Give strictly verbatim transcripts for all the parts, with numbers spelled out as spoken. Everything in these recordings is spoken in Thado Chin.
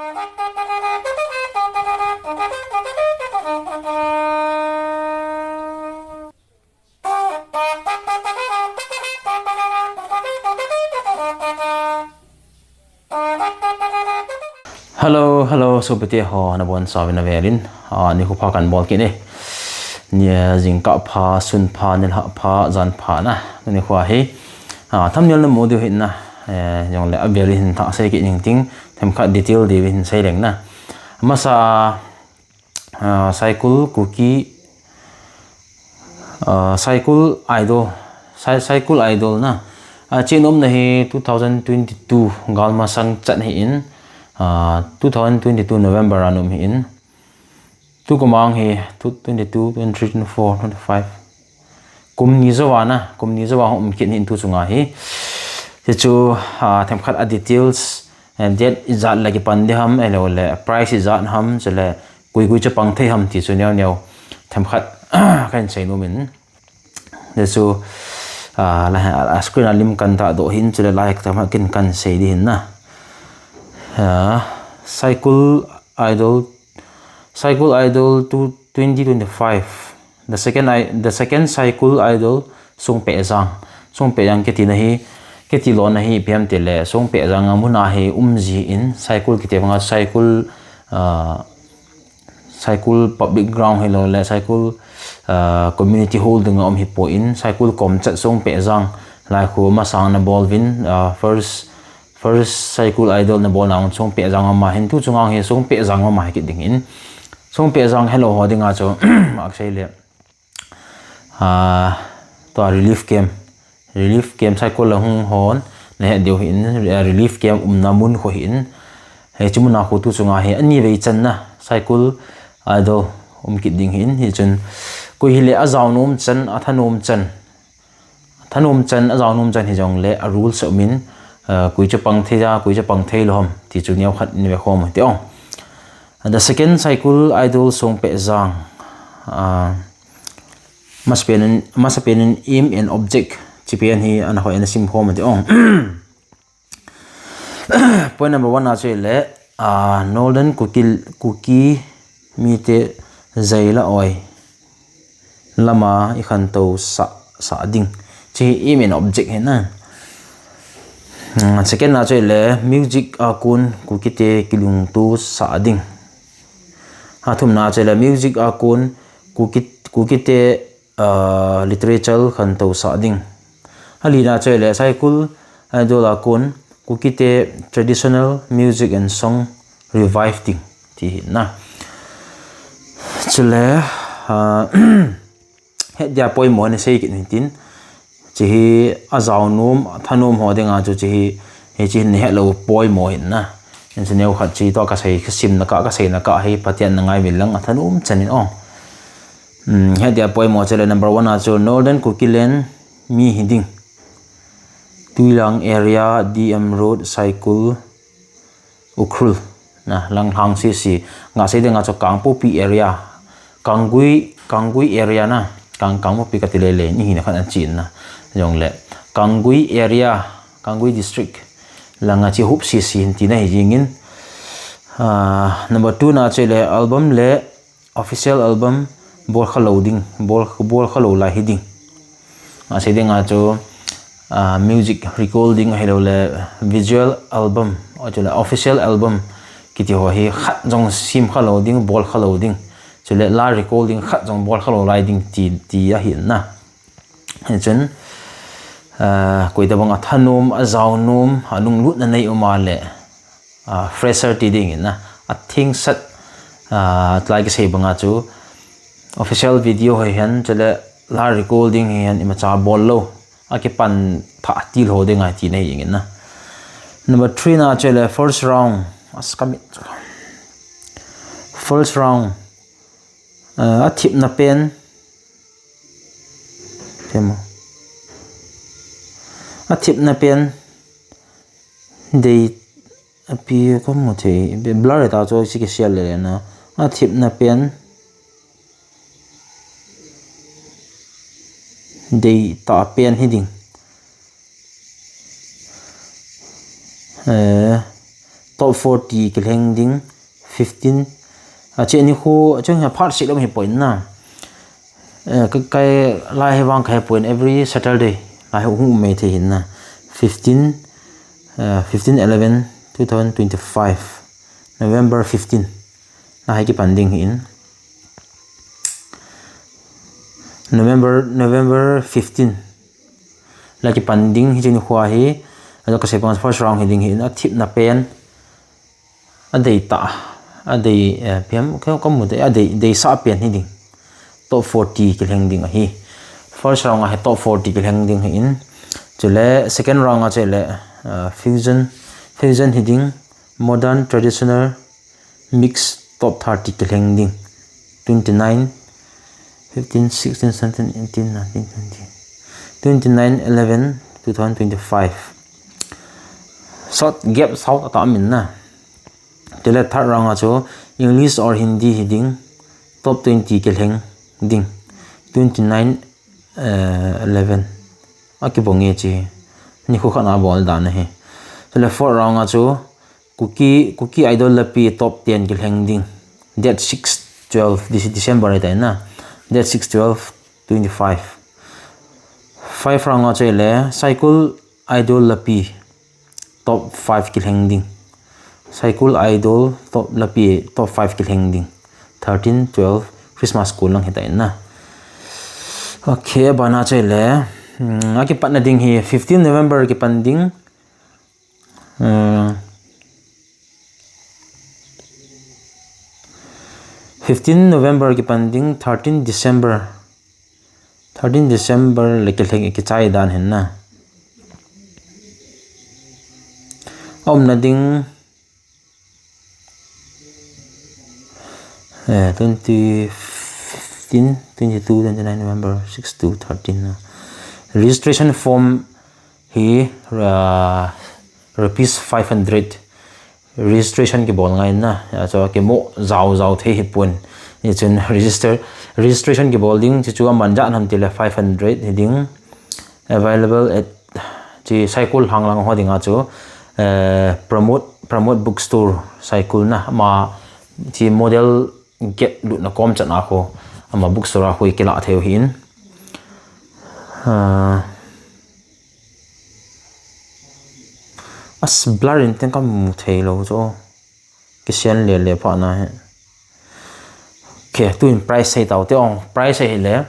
Hello, hello, sopite ho, nabonchauvin avelin. Ah, nikho pha kahin bol kit e. Ni, eh, jingkah pha, sun pha, nilhah pha, jan pha na. Nikho hi, ah, thumbnail namu diu hin na. Eh, jongle avel in hin thah sei kit ning ting, themkhat detail diu hin sei leng na. Masa, ah, Saikul Kuki, ah, Saikul Idol, Sai-, Saikul Idol na. Ah, chin umna hi two thousand twenty-two gal masang chan hi in, ah, two thousand twenty-two November a um hi in. Tu kum a hi, tu twenty-two, twenty-three, twenty-four, twenty-five. Kum ni jouva na, kum ni jouva um kit hi in tu chunga hi. Hichu, ah, themkhat a details, eh, date ijat le kipan ding ham, ahilouleh price ijat ham, chule koi koi chu pang thei ham ti chu neo neo themkhat kahin sei nom in. Hichu, ah, la, ah, screen a lim kahin tahdoh hin, chule lai themkhat kin kahin sei ding hin na. Ah, Saikul Idol, Saikul Idol two, twenty twenty-five. The second I-, the second Saikul Idol, Songpehjang. Songpehjang kiti na hi, kiti lona hi, ipi ham itile, Songpehjang a mun a hi um ji in, Saikul kiti banga Saikul, ah, Saikul Public Ground hilou le, Saikul, ah, Community Hall dinga um hi poi in, Saikul kom chat Songpehjang, lai khu masang na bol uvin, ah, first, first Saikul Idol na bol na Songpehjang mama hin tu chunga hi Songpehjang mama hi kit ding in. Songpehjang helou ho dinga chu, aksei le. Ah, tua relief camp. Relief camp Saikul a hung hon, na he diu hin, ah, relief camp umna mun khu hin. Hichu muna khu tu chunga hi, ani vei chan na, Saikul Idol um kit ding hin, hichun. Koi hile ajao nom chan, atha nom chan. Thanom chan, ajao nom chan hijongle, a rules a um in, ah, koi chu pang thei a, koi chu pang thei lou ham, ti chu neo khat in ve khom u hite o. The second Saikul Idol Songpehjang, ah, masapen in, masapen in aim and object, chi pen hi ana hoi ana sim khom u hite o. Point number one a chu ahile, ah, Northern Kuki, Kuki mite jaila oi lama i khantou sah, sah ding. Chu hi aim and object hi na. Hmm, second a chu ahile, music a kon Kukite kilungto sah ding. A thumna a chu ahile, music a kon Kuki, Kukite ah, literature khantou sah ding. A lina chu ahile, Saikul Idol a kon, Kukite traditional music and song revive ding, ti hi na. Chule, ah, het dia poimo ni sei kit ni tin. Chi hi ajao nom, thanom ho dinga chu chi hi, hi chi hin het lou poimo hin na. Hichu neo khat chi to ka sei, ka simna kah, ka seina kah hi, Pathen na ngai uvin lang, athanom chan in o. Hmm, het dia poimo chu ahile number one a chu Northern Kukiland mi hi ding. Tuilang area, D M Road, Saikul, Ukhrul. Na, lang hang sisi. Nga sei dinga chu Kangpokpi area. Kanggui, Kanggui area na. Kang, Kangpokpi kati lele, ni hina khat an chin na. Jongle. Kanggui area, Kanggui district. Langa chi hup sisi hin tina hi jingin. Ah, number two na chu ahile album le official album bol kha lou ding, bol, bol kha lou lai hi ding. Asei dinga chu, ah, music recording ahilou le visual album, ahilou le official album kiti ho hi khat jong sim kha lou ding, bol kha lou ding. Chule la recording khat jong bol kha lou lai ding ti, ti ahi na. Hichun, ah, koi tabang athanom, ajao nom, alunglut na nei um a le, ah, fresher ti ding in na, athing sat, ah, tulai kisei banga chu, official video hi hen, chule la recording hi hen, imacha bol lou, akipan thah til ho ding ahi ti na hi in na. Number three na chu ahile first round, as kamit. First round, ah, athipna pen, Themo. Athipna pen dei api kamu thei. Blur ta chu si kisial le na. Athipna pen dei ta pen hi ding. Eh, top forty kilheng ding, fifteen. Ache nikho, ache hi phat seh lom hi poi na. Eh, ka, ka lai hi vang ka hi poi every Saturday. Lai hi hung um mai thei hin na. Fifteen, eh, fifteen eleven two thousand twenty-five. November fifteen. Na hi kipan ding hi in. November, November fifteen. La kipan ding hi chini khua hi. Ajo ka sei bang first round hi ding hi in. A thipna pen. A dei ta. A dei, eh, piam ka, ka mu dei. A dei, dei sa pen hi ding. Top forty kilheng ding ahi. First round a hi top forty kilheng ding hi in. Chule second round a chule, eh, fusion, fusion hi ding. Modern, traditional, mix, top thirty kilheng ding. Twenty-nine, fifteen, sixteen, seventeen, eighteen, nineteen, twenty. Twenty-nine eleven two thousand twenty-five. Short gap south ata min na. Tile third round a chu English or Hindi hi ding. Top twenty kilheng ding. Twenty-nine, eh, eleven. A kibang e chi. Nikho khat na bol dan ahi. Tile fourth round a chu Kuki, Kuki Idol lapi top ten kilheng ding. Date six, twelve, Dece-, December ahi tai na. Date six, twelve, twenty-five. Five round a chule, Saikul Idol lapi top five kilheng ding. Saikul Idol top lapi top five kilheng ding. Thirteen, twelve, Christmas school lang hi tai na. Okay, bana chule. Hmm, a kipatna ding hi fifteen November kipan ding. Eh, fifteen November kipan ding, thirteen December. Thirteen December le kilheng kichai dan hin na. A umna ding, eh, twenty fifteen, twenty-two, twenty-nine November, six to thirteen na. Registration form hi, ah, rupees five hundred registration kibol ngai na. Ya, chu kimu jau jau thei hi pon. Ni chun register, registration kibol ding chi chu aman ja nam tile five hundred hi ding. Available at chi Saikul hang lang ho ding a chu, eh, Pramod, Pramod Bookstore Saikul na ma chi model gate lutna kom chan a kho, ama bookstore a kho i kila thei u hin. Ah, as blur in ten ka mu thei lo chu. Kisian le le pha na he. Okay, tu in price sei tau te ong. Price sei le.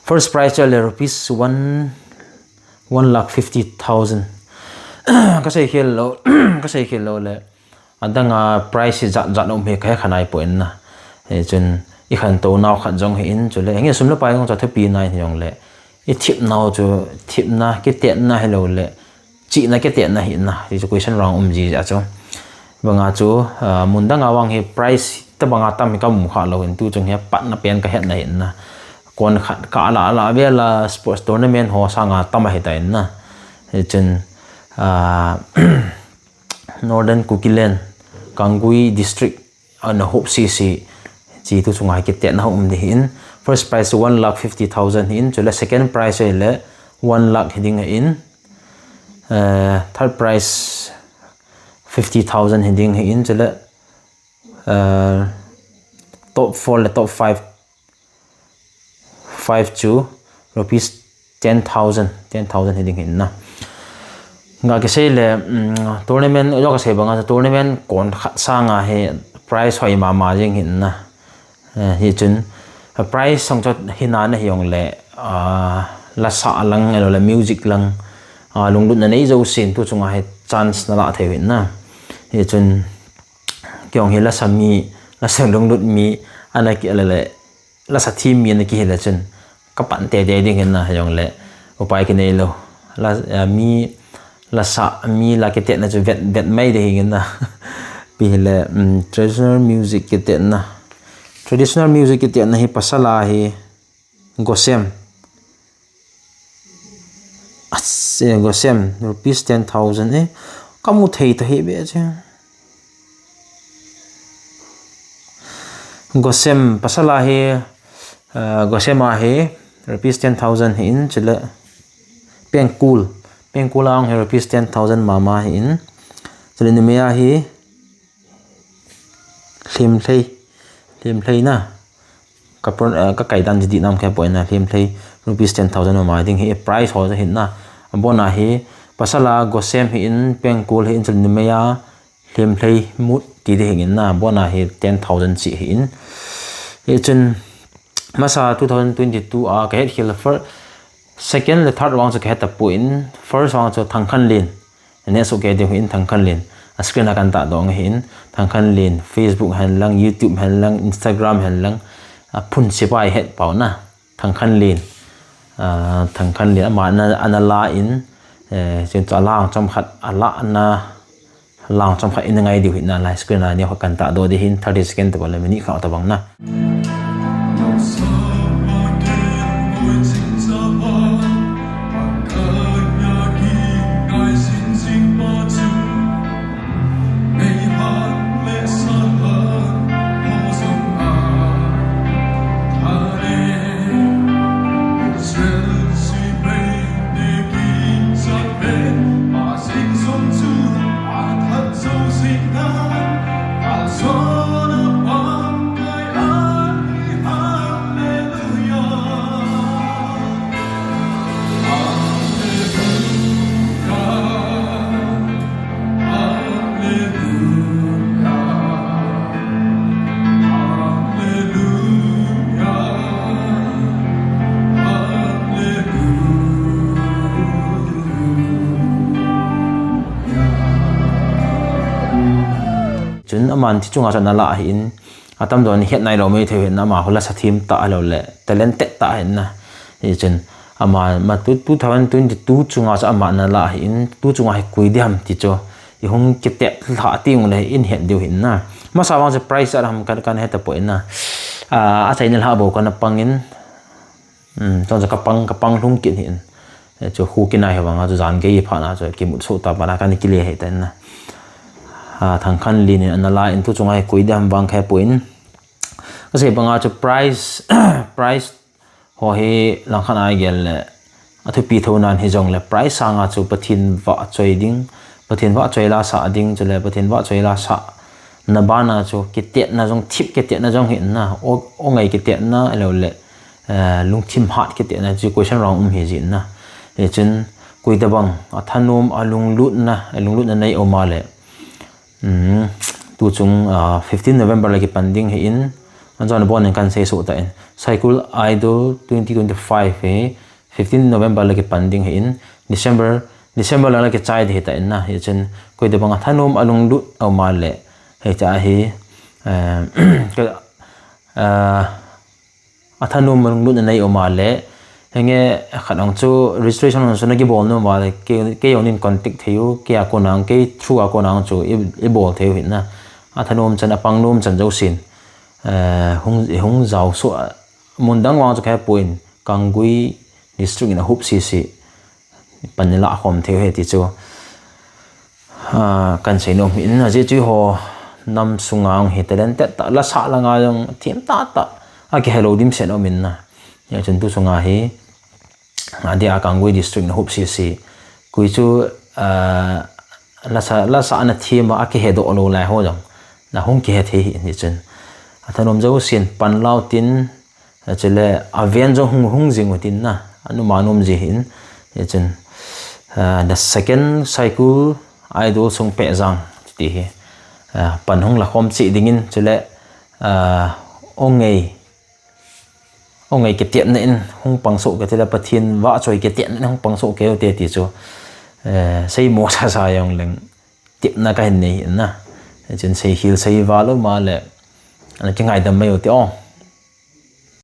First prize chu le rupees one, one lakh fifty thousand. Ka sei khel lo, ka sei khel lo le. Adanga prize hi jat jat um hi ka he khanai poi na. Hi chun i khantou nau khat jong hi in chule. Nge sum le pai jong cha thupi nai hi jong le. I thip nau chu thipna, kitetna hi lo le. Chihna kitetna hi na. Hi chu question round um ji ja chu. Banga chu, ah, mun danga vang hi prize tabanga tam hi ka mu kha lo in tu chung hi patna pen ka hetna hi na. Kon khat ka la la vela sports tournament ho sanga tam a hi ta in na. Hi chun, ah, Northern Kukiland, Kangui District, ana hop C C, chi tu chunga kitetna um di hin. First prize one lakh fifty thousand hin, chule second prize le one lakh hi ding hin. Eh, third prize fifty thousand hi ding hin, chule, eh, top four le top five five chu rupees ten thousand, ten thousand hi ding hin na. Nga kisei le, mm, tournament, jo ka sei banga tournament kon khat sanga hi prize hoi mama jing hin na. Eh, hi chun, a prize song chot hi na na hi jong le, ah, la sa lang, elo le music lang, ah, lunglutna nei jo sin tu chunga hi chance na la thei hin na. Hi chun, kei jong hi la sa mi, la sa lunglut mi, ana ki le le, la sa thim mi na ki hi le chun ka pan te te ding hin na jong le upai ki nei lo. La, eh, mi la sa mi la kitetna chu vet, vet mai de hin na. Pi hi le, mm, traditional music kitetna. Traditional music kitetna hi pasal a hi Gosem. Ase, Gosem, rupees ten thousand, eh. Ka mu thei ta hi be che. Gosem, pasal a hi, eh, Gosem a hi, rupees ten thousand hi in, chule Pengkul. Pengkul a hi rupees ten thousand mama hi in. Chule numei a hi Hlimlhei, Hlimlhei na. Ka pro-, eh, ka kai dan didi nam khe poi na, Hlimlhei rupees ten thousand um a ding hi price ho hin na. Abon a hi pasal a Gosem hi in, Pengkul hi in, chule numei a Hlimlhei Mut ti ding hin na. Abon a hi ten thousand chi hi in. Hichun masa two thousand twenty-two a ka het khel first, second le third vang chu ka het tapon, first vang chu Thangkhanlen. Neh soh kei ding hin Thangkhanlen. A screen a kan tahdoh nge hin Thangkhanlen, Facebook hen lang, YouTube hen lang, Instagram hen lang, a phun sipai het pau na. Thangkhanlen. A, Thangkhanlen ama na, ana la in, eh, chun chu a lang chomkhat, a la na, lang chomkhat in ngai diu hin na lai screen a ni ho kan tahdoh ding hin thirty second tabang le minute khat tabang na. Chun aman thi chunga chu ana la ahin, atamjo in het nailou mai thei hin, ama hi lasa thim tah ahilou le talented tah ahin na. Hichun ama ma tu, two thousand twenty-two chunga chu ama ana la ahin, tu chunga hi koi ding ham ti chu i hung kitet lha teng le in het diu hin na. Masa vang chu price a ham kan, kan het tapoi na. A, achaina lha bou kana pang in, um, chun chu ka pang, ka pang lhung kit hin. Eh, chu khu kinai hi vang a chu jan gei phat na chu kimut soh ta bana kan kile hi ta in na. A, Thangkhanlen in ana la in, tu chunga hi koi ding ham vang khe poi in. Ka sei banga chu price, price ho hi langkhat a gel le, a thupi tho nan hi jong le, price sanga chu Pathen vahchoi ding, Pathen vahchoi lasa ding, chule Pathen vahchoi lasa na bana chu kitetna jong, thip kitetna jong hi na, o, o ngai kitetna, ahilou le, eh, lungthim hat kitetna, chu question round um hi jin na. Hichun, koi tabang, a thanom, a lunglutna, a lunglutna nei um a le, um, tu chung, ah, fifteen November le kipan ding hi in, anjon bon in kan sei soh ta in. Saikul Idol twenty twenty-five hi fifteen November le kipan ding hi in, December, December le kichai ding hi ta in na. Hichun, koi tabang a thanom a lunglut um a le, hicha hi, eh, ka, eh, a thanom a lunglutna nei um a le, henge khat ang chu registration ang chu na kibol nom a le, kei, kei jong nin contact thei u, kei a kon ang, kei through a kon ang chu i, i bol thei u hin na. A thanom chan, a pang nom chan jousen, eh, hung, hung jao soh a, mun dang vang chu khe poi in, Kangui district in a hup sisi pan i la khom thei u hi ti chu, ah, kan sei nom in, ajeh chu ho nam sunga hi talented tah, lasa langa jong thim tah tah, a kihelou dimset um in na. Hichun tu chunga hi, a dia Kangui district in a hup sisi. Koi chu, ah, lasa, lasa ana thim a, a kihedoh lou lai ho jong na hung kihe thei hi, hichun. A thanom jousen pan lau tin, chule a ven jong hung, hung jing u tin na, a numa nom ji hin, hichun, ah, the second Saikul Idol song Pehjang ti hi, ah, pan hung la khom cheh ding in, chule, ah, o ngai, o ngai kitetna in hung pang soh kei tile, Pathen vahchoi kitetna in hung pang soh kei u te ti chu, eh, sei mo sasa jong leng, tepna ka hin nei hin na. Hichun sei khel sei val um a le, ana kingaidam mai u te o.